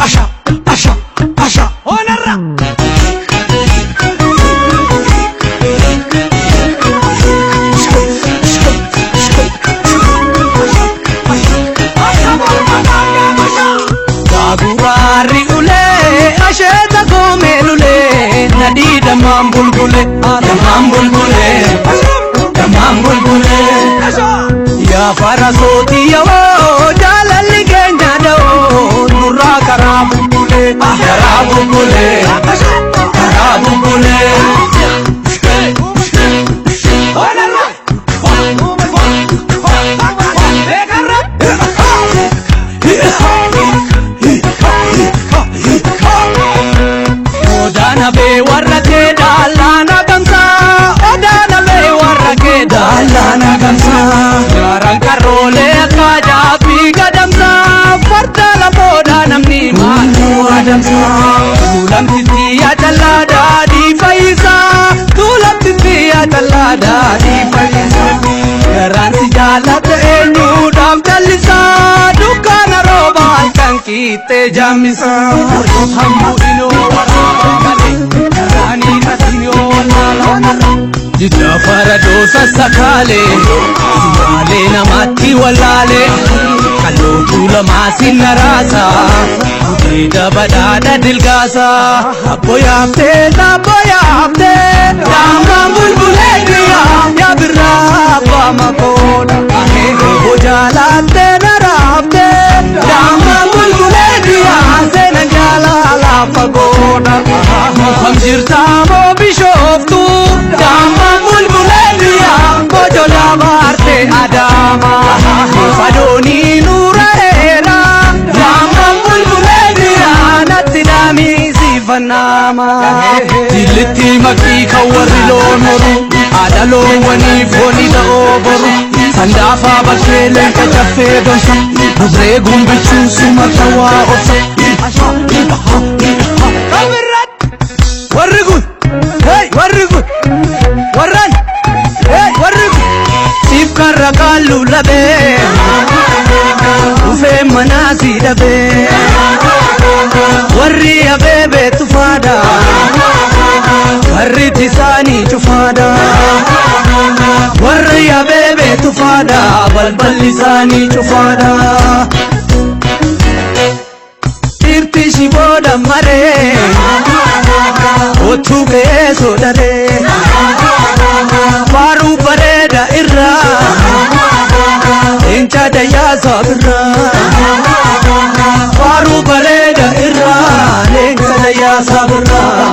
Asha, asha, asha, onarra. Gaaguraarri ulee asheeta goomeelulee nadii dammaan bulbulee dammaan bulbulee dammaan bulbulee. Yaa farasootii yawoo jaalalli keenya da'oo nurraa karaa bubbulee karaa bubbulee karaa bubbulee. Odaana bee warra kee daalaana gamsaa odaana bee warra kee daalaana gamsaa gaaraan karoolee akka jaabbii gadamsaa farda lafoodha namni maaluu adamsaa tuulamtitti yaadallaa daadhii fayyisaa tuulamtitti yaadallaa daadhii fayyisaa garaan si jaallata eenyuudhaaf jallisaa dukkaana roobaa halkan kiittee jaammisaa. Jidda faradoo sassakaalee simaalee namatti wallaalee kalootuu lamaa sinna raasa gudeeda badhaadha dilgaasa abbo yaaftee abbo yaaftee daangaan bulbulee dhiyaa yaa birraa abbaa makoodha obbo jaalaattee na raaftee daangaan bulbulee dhiyaa seena jaalala fagoodha kam jirtaa moo bishooftu daangaan bulbulee dhiyaa bojola baarte adaama fadoonii nuura eera daangaan bulbulee dhiyaa natti daamii siifanaama. Jillitti makii kan warri loon horu haadha loowwanii foonii da'oo boru sandaafaa bakkee leenca caffee donsa dubree gumbichuu suma tawaa obsa. Warri kun hey warri kun warran hey warri kun siif karra qaallu labee dhufee manaa si dhabee warri abeebee tufaadha karri isaanii cufaadha warri abeebee tufaadha balballi isaanii cufaadha. Dhiirti shibooda maree otuu ka'ee sodaree faaruu bareeda irraa leenca dayyaa sabirraa faaruu bareeda irraa leenca dayyaa sabirraa.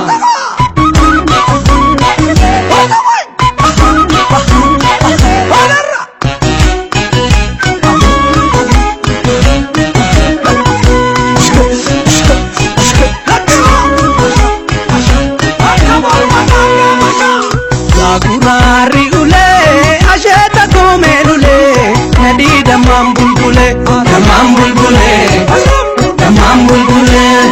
Gaaguraarri ulee asheeta goomeelulee nadii dammaan bulbulee dammaan bulbulee dammaan bulbulee.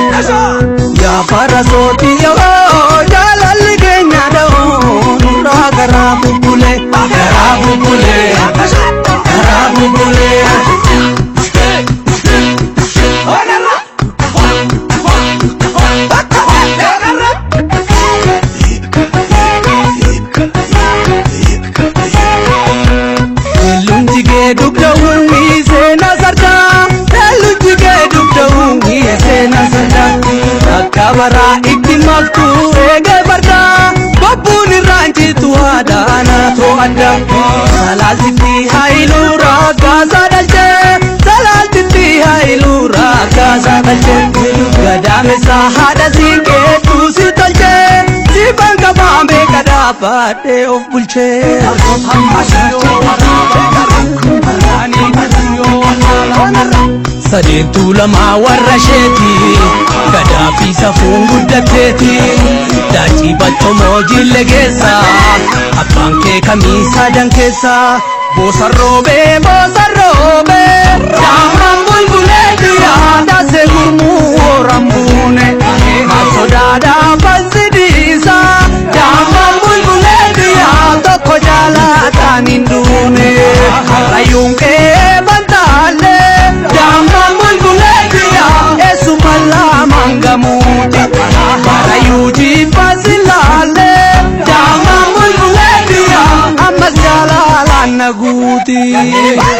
Yaa farasootii yoo jaalalli keenya da'oo nurraa karaa bubbulee karaa bubbulee karaa bubbulee. Lelluun jigee dugda uwwisee na sardaa Lelluun jigee dugda uwwisee na sardaa Akka baraa itti maktu eegee fardaa Bobbuun irraan citu haadhaana to'adda Salaaltitti haayiluu rakkaasaa dhalchee Salaaltitti haayiluu rakkaasaa dhalchee Gadaamessa haadha siinqeetu si tolchee Siifan qabaa beeka dhaabbadhee of bulchee. Sadeentuu lamaa warra isheeti gadaa fi safuun guddatteeti daacii bachomoo jille geessa abbaan kee kamiisaa dankeessa boosarroobee boosarroobee daamraan bulbulee dhiyaa daasee gurmuu horambuune maal sodaadhaa fansi dhiisaa daamraan bulbulee dhiyaa tokko jaalaa ta'an hin duune karrayyuun qe'ee bantaa. laguuti.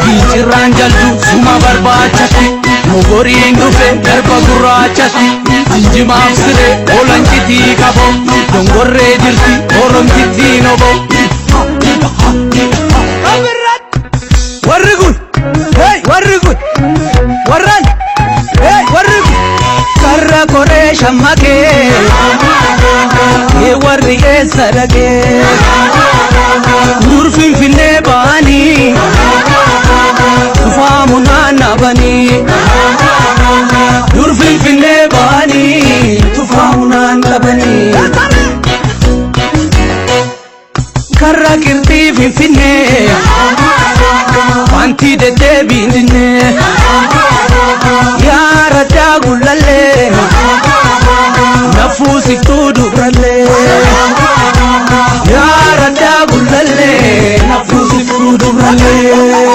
Gincirraan jaldu suma barbaachatti. Mogoriin dhufe garba gurraachatti. Jinjimaaf siree olancitii qabo. Dongorree jirti oromtittiin obo. Warri kun, hey, warri kun, warraan, hey, warri kun. Karra koree shammakee, ee warri eessa dhaqee? Dur Finfinnee ba'anii, tufaamu naannabanii. Dur Finfinnee ba'anii, tufaamu naannabanii. Karra qirxii Finfinnee, wanti deddeebiin dinnee. Yaa raddaa gullallee, nafuusiftuu dubrallee. Yaa raddaa gullallee, nafuusiftuu dubrallee.